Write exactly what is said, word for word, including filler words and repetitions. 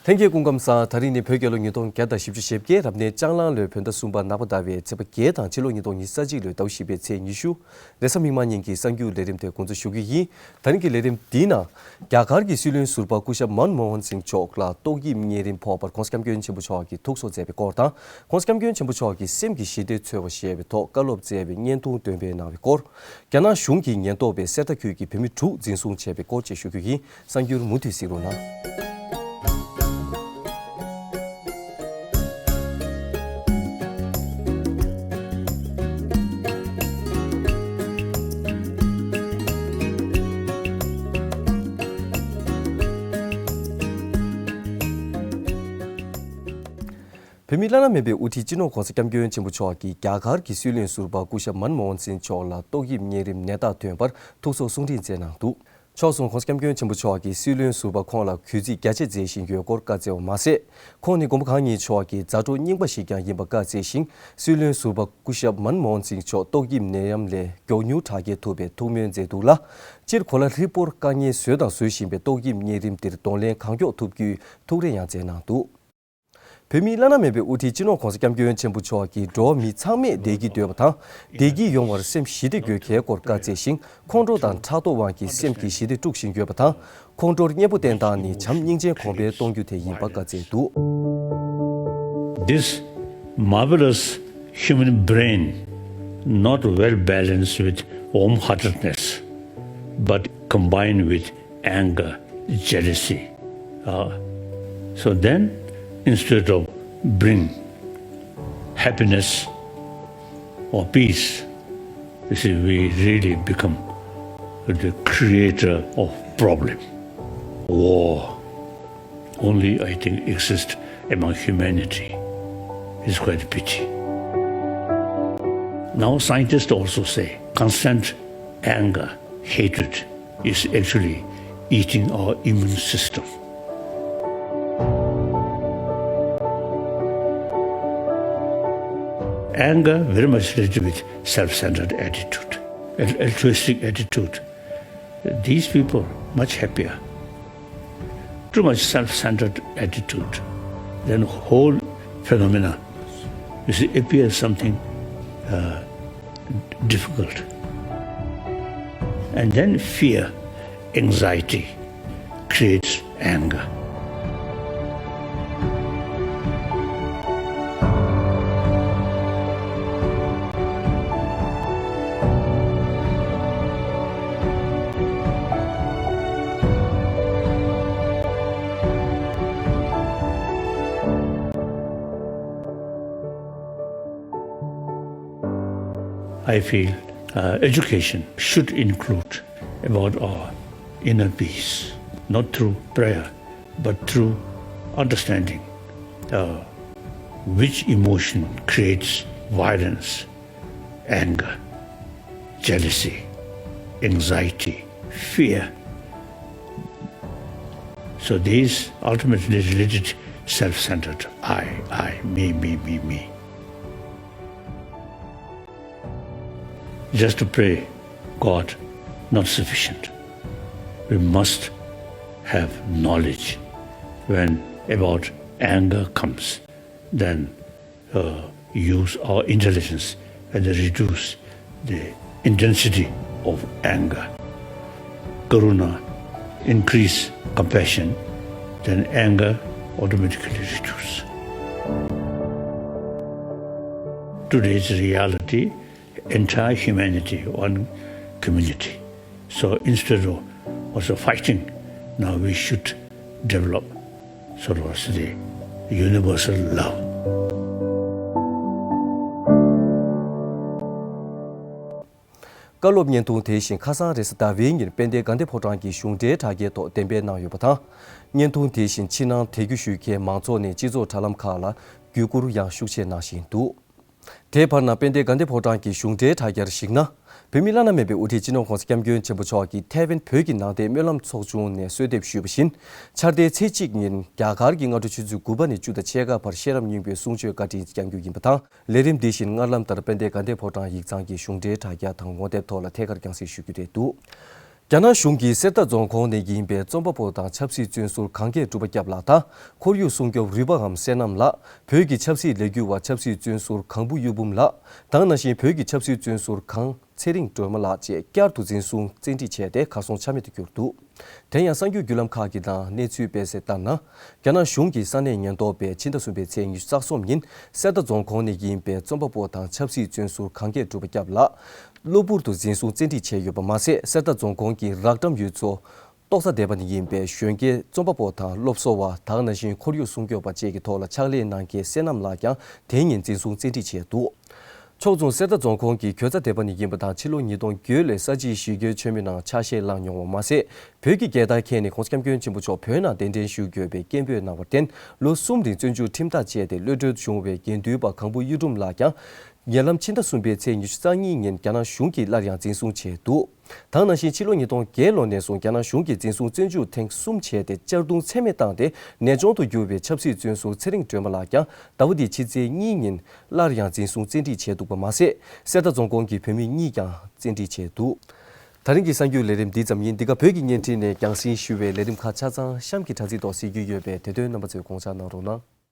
ལྷན་རྒྱས་སྐུ་ཁམས་བཟང་། ད་རིང་ནི་བོད་རྒྱལ་ལོ་ཉིས་སྟོང་བརྒྱ་དང་བཞི་བཅུ་ཞེ་བརྒྱད། རབ་གནས་ལྕགས་གླང་ལོའི་བོད་ཟླ་གསུམ་པ་ནག་པ་ཟླ་བའི་ཚེས་པ་བརྒྱད་དང་ཕྱི་ལོ་ཉིས་སྟོང་ཉི་ཤུ་རྩ་གཅིག་ལོའི་ཟླ་བ་བཞི་པའི་ཚེས་ཉི་ཤུ། རེས་གཟའ་མིག་དམར་ཉིན་གྱི་གསར་འགྱུར་ལས་རིམ་དེ་འགོ་འཛུགས་ཞུ་རྒྱུ་ཡིན། ད་རིང་གི་ལས་རིམ་འདིའི་ནང་། རྒྱ་གར་གྱི་སྲིད་བློན་ཟུར་པ་སྐུ་ཞབས་མན་མོ་ཧན་སིང་མཆོག་ལ་ཏོག་དབྱིབས་གཉན་རིམས་ཕོག་པར་༸གོང་ས་༸སྐྱབས་མགོན་ཆེན་པོ་མཆོག་གིས་ཐུགས་གསོ་མཛད་པའི་སྐོར་དང་།༸གོང་ས་༸སྐྱབས་མགོན་ཆེན་པོ་མཆོག་གིས་སེམས་ཀྱི་ཞི་བདེ་འཚོལ་བ་ཞེས་པའི་ཐོག་བཀའ་སློབ་སྩལ་བའི་བརྙན་ཐུང་འདོན་སྤེལ་གནང་བའི་སྐོར། རྒྱ་ནག་གཞུང་གིས་ཉེན་རྟོག་པས་གསེར་རྟ་ཁུལ་གྱི་བོད་མི་དྲུག་འཛིན་བཟུང་བྱས་པའི་སྐོར་བཅས་ཞུ་རྒྱུ་ཡིན། གསར་འགྱུར་མུ་མཐུད་གཟིགས་རོགས་གནང་། བོད་མིའི་བླ་ན་མེད་པའི་དབུ་ཁྲིད་སྤྱི་ནོར་༸གོང་ས་༸སྐྱབས་མགོན་ཆེན་པོ་མཆོག་གིས་རྒྱ་གར་གྱི་སྲིད་བློན་ཟུར་པ་སྐུ་ཞབས་མན་མོ་ཧན་སིང་མཆོག་ལ་ཏོག་དབྱིབས་གཉན་རིམས་ནད་རྟགས་ཐོན་པར་ཐུགས་གསོ་གསུང་འཕྲིན་བསྩལ་གནང་འདུག་ཕྱོགས་མཚུངས་༸གོང་ས་༸སྐྱབས་མགོན་ཆེན་པོ་མཆོག་གིས་སྲིད་བློན་ཟུར་པ་ཁོང་ལ་གུས་བརྩི་རྒྱ་ཆེ་མཛད་བཞིན་ཡོད་སྐོར་བཀའ་སྩལ་བ་མ་ཟད། ཁོང་ནི་མགོན་པོ་གང་ཉིད་མཆོག་གི་མཛའ་གྲོགས་རྙིང་པ་ཞིག་ཀྱང་ཡིན་པ་བཀའ་སྩལ་ཞིང་། སྲིད་བློན་ཟུར་པ་སྐུ་ཞབས་མན་མོ་ཧན་སིང་མཆོག་ཏོག་དབྱིབས་ནད་ཡམས་ལས་མགྱོགས་མྱུར་དྲག་སྐྱེད་ཐུབ་པའི་ཐུགས་སྨོན་མཛད་འདུག་ལ། སྤྱིར་གོ་ལ་ཧྲིལ་པོར་དཀའ་ངལ་བཟོས་དང་བཟོ་བཞིན་པའི་ཏོག་དབྱིབས་གཉན་རིམས་འདིར་གདོང་ལེན་གང་མགྱོགས་ཐུབ་རྒྱུའི་ཐུགས་རེ་ཡང་བསྩལ་གནང་འདུག་བོད་མིའི་བླ་ན་མེད་པའི་དབུ་ཁྲིད་སྤྱི་ནོར་༸གོང་ས་༸སྐྱབས་མགོན་ཆེན་པོ་མཆོག་གིས་འགྲོ་བ་མི་ཚང་མས་བདེ་སྐྱིད་འདོད་པ་དང་། བདེ་སྐྱིད་ཡོང་བར་སེམས་ཞི་བདེ་དགོས་གལ་སྐོར་བཀའ་སྩལ་ཞིང་། ཁོང་ཁྲོ་དང་ཕྲག་དོག་དབང་གིས་སེམས་ཀྱི་ཞི་བདེ་དཀྲུགས་བཞིན་ཡོད་པ་དང་། ཁོང་ཁྲོར་གཉེན་པོ་བསྟེན་སྟངས་ནི་བྱམས་སྙིང་རྗེ་གོང་འཕེལ་གཏོང་རྒྱུ་དེ་ཡིན་པ་བཀའ་སྩལ་འདུག This marvelous human brain, not well balanced with warm-heartedness, but combined with anger, jealousy. Uh, so then, instead of bring happiness or peace, you see, we really become the creator of problem. War only, I think, exists among humanity. It's quite a pity. Now, scientists also say constant anger, hatred, is actually eating our immune system. Anger very much related with self-centered attitude, al-, altruistic attitude. These people much happier. Too much self-centered attitude, then whole phenomena, you see, appears something, uh, difficult. And then fear, anxiety creates anger. I feel, uh, education should include about our inner peace, not through prayer, but through understanding, uh, which emotion creates violence, anger, jealousy, anxiety, fear. So these ultimately related self-centered, I, I, me, me, me, me. Just to pray God, not sufficient. We must have knowledge when about anger comes, then, uh, use our intelligence and reduce the intensity of anger. Karuna, increase compassion, then anger automatically reduce. Today's reality, entire humanity, one community. So instead of also fighting, now we should develop sort of the universal love. བཀའ་སློབ་བརྙན་ཐུང་དེ་བཞིན་ཁ་སང་རེས་གཟའ་ཟླ་བའི་ཉིན་དཔལ་ལྡན་དགའ་ལྡན་ཕོ་བྲང་གི་གཞུང་འབྲེལ་དྲ་རྒྱའི་ཐོག་འདོན་སྤེལ་གནང་ཡོད་པ་དང་། བརྙན་ཐུང་དེ་བཞིན་ཕྱི་ནང་དེ་བརྒྱུད་ཞུ་མཁན་མང་ཚོགས་ནས་སྤྱི་ཚོགས་དྲ་ལམ་ཁག་ལ་བརྒྱུད་བསྐུར་ཡང་ཤུགས་ཆེ་གནང་བཞིན་འདུག་དེའི་བར་ན་དཔལ་ལྡན་དགའ་ལྡན་ཕོ་བྲང་གི་གཞུང་འབྲེལ་དྲ་རྒྱར་གཞིགས་ན། བོད་མིའི་བླ་ན་མེད་པའི་དབུ་ཁྲིད་སྤྱི་ནོར་༸གོང་ས་༸སྐྱབས་མགོན་ཆེན་པོ་མཆོག་གིས་ཐའེ་ཝན་བོད་ཀྱི་ནང་བསྟན་སྨོན་ལམ་ཚོགས་ཆུང་ནས་གསོལ་འདེབས་ཞུས་པ་བཞིན། འཆར་ཟླའི་ཚེས་གཅིག་ཉིན་རྒྱ་གར་གྱི་སྔ་དྲོ་ཆུ་ཚོད་དགུ་པ་ནས་བཅུ་དང་ཕྱེད་ཀ་བར་ཤེས་རབ་སྙིང་པོའི་གསུང་ཆོས་བཀའ་དྲིན་བསྐྱང་རྒྱུ་ཡིན་པ་དང་། ལས་རིམ་འདི་བཞིན་སྔར་ལམ་ལྟར་དཔལ་ལྡན་དགའ་ལྡན་ཕོ་བྲང་ཡིག་ཚང་གི་གཞུང་འབྲེལ་དྲ་རྒྱ་དང་ངོ་དེབ་ཐོག་ལ་ཐད་ཀར་རྒྱང་སྲིང་ཞུ་རྒྱུ་རེད་འདུག་རྒྱ་ནག་གཞུང་གིས་གསེར་རྟ་རྫོང་ཁོངས་ནས་ཡིན་པའི་རྩོམ་པ་པོ་དང་ཆབ་སྲིད་བཙོན་ཟུར་གངས་སྐྱེས་གྲུབ་པ་སྐྱབས་ལགས་དང་། ཁོར་ཡུག་སྲུང་སྐྱོབ་རུས་པའམ་བསོད་ནམས་ལགས། བོད་ཀྱི་ཆབ་སྲིད་ལས་འགུལ་བ་ཆབ་སྲིད་བཙོན་ཟུར་གང་བུ་གཡུ་འབུམ་ལགས། དེ་ནང་བཞིན་བོད་ཀྱི་ཆབ་སྲིད་བཙོན་ཟུར་གངས་ཚེ་རིང་སྒྲོལ་མ་ལགས་བཅས་བསྐྱར་དུ་འཛིན་བཟུང་བཙན་ཁྲིད་བྱས་ཏེ་གར་སོང་ཆ་མེད་དུ་གྱུར་འདུག་དེ་ཡང་གསར་འགྱུར་བརྒྱུད་ལམ་ཁག་གི་ནང་གནས་ཚུལ་སྤེལ་གསལ་ལྟར་ན། རྒྱ་ནག་གཞུང་གི་ས་གནས་ཉེན་རྟོག་པས་ཕྱི་ཟླ་གསུམ་པའི་ཚེས་ཉི་ཤུ་རྩ་གསུམ་ཉིན་གསེར་རྟ་རྫོང་ཁོངས་ནས་ཡིན་པའི་རྩོམ་པ་པོ་དང་ཆབ་སྲིད་བཙོན་ཟུར་གངས་སྐྱེས་གྲུབ་པ་སྐྱབས་ལགས་གློ་བུར་དུ་འཛིན་བཟུང་བཙན་ཁྲིད་བྱས་ཡོད་པ་མ་ཟད། གསེར་རྟ་རྫོང་ཁོངས་ཀྱི་རགས་ཀྲམ་ཡུལ་ཚོ་ཏོག་ས་སྡེ་པ་ནས་ཡིན་པའི་གཞོན་སྐྱེས་རྩོམ་པ་པོ་དང་སློབ་གསོ་བ། དེ་ནང་བཞིན་ཁོར་ཡུག་སྲུང་སྐྱོབ་པ་བཅས་ཀྱི་ཐོག་ལ་ཕྱག་ལས་གནང་མཁན་བསོད་ནམས་ལགས་ཀྱང་དེ་ཉིན་འཛིན་བཟུང་བཙན་ཁྲིད་བྱས་འདུག་ཕྱོགས་མཚུངས་གསེར་རྟ་རྫོང་ཁོངས་ཀྱི་གྱོད་རྩ་སྡེ་པ་ནས་ཡིན་པ་དང་ཕྱི་ལོ་ཉིས་སྟོང་བརྒྱད་ལོའི་ས་བྱི་ཞི་རྒོལ་ཆེན་མོའི་ནང་ཆ་ཤས་བླངས་མྱོང་བ་མ་ཟད། བོད་ཀྱི་རྒྱལ་དར་འཁྱེར་ནས་༸གོང་ས་༸སྐྱབས་མགོན་ཆེན་པོ་མཆོག་བོད་ནང་གདན་འདྲེན་ཞུ་དགོས་པའི་སྐད་འབོད་གནང་བར་བརྟེན། ལོ་གསུམ་རིང་བཙོན་འཇུག་ཁྲིམས་ཐག་བཅད་དེ་གློད་གྲོལ་བྱུང་བའི་དགེ་འདུན་པ་གང་བུ་གཡུ་འབུམ་ལགས་ཀྱང་། ཉེ་ལམ་ཕྱི་ཟླ་གསུམ་པའི་ཚེས་ཉི་ཤུ་རྩ་གཉིས་ཉིན་རྒྱ་ནག་གཞུང་གིས་སླར་ཡང་འཛིན་བཟུང་བྱས་འདུག་དེ་ནང་བཞིན་ཕྱི་ལོ་ཉིས་སྟོང་བརྒྱད་ལོ་ནས་བཟུང་རྒྱ་ནག་གཞུང་གིས་འཛིན་བཟུང་བཙོན་འཇུག་ཐེངས་གསུམ་བྱས་ཏེ་གཅར་རྡུང་ཚད་མེད་བཏང་སྟེ་ནད་གཅོང་དུ་གྱུར་བའི་ཆབ་སྲིད་བཙོན་ཟུར་ཚེ་རིང་སྒྲོལ་མ་ལགས་ཀྱང་ཟླ་བ་འདིའི་ཕྱི་ཚེས་གཉིས་ཉིན་སླར་ཡང་འཛིན་བཟུང་བཙན་ཁྲིད་བྱས་འདུག་པ་མ་ཟད། གསེར་རྟ་རྫོང་ཁོངས་ཀྱི་བོད་མི་གཉིས་ཀྱང་བཙན་ཁྲིད་བྱས་འདུག་དེ་རིང་གི་གསར་འགྱུར་ལས་རིམ་འདི་ཙམ་ཡིན། འདི་ག་བོད་ཀྱི་བརྙན་འཕྲིན་ནས་རྒྱང་སྲིང་ཞུ་བའི་ལས་རིམ་ཁག་ཆ་ཚང་གཤམ་གྱི་དྲ་ཚིགས་ཐོག་གཟིགས་རྒྱུ་ཡོད་པས་དེ་དོན་རྣམ་པ་ཚོས་དགོངས་འཇགས་གནང་རོགས་གནང་།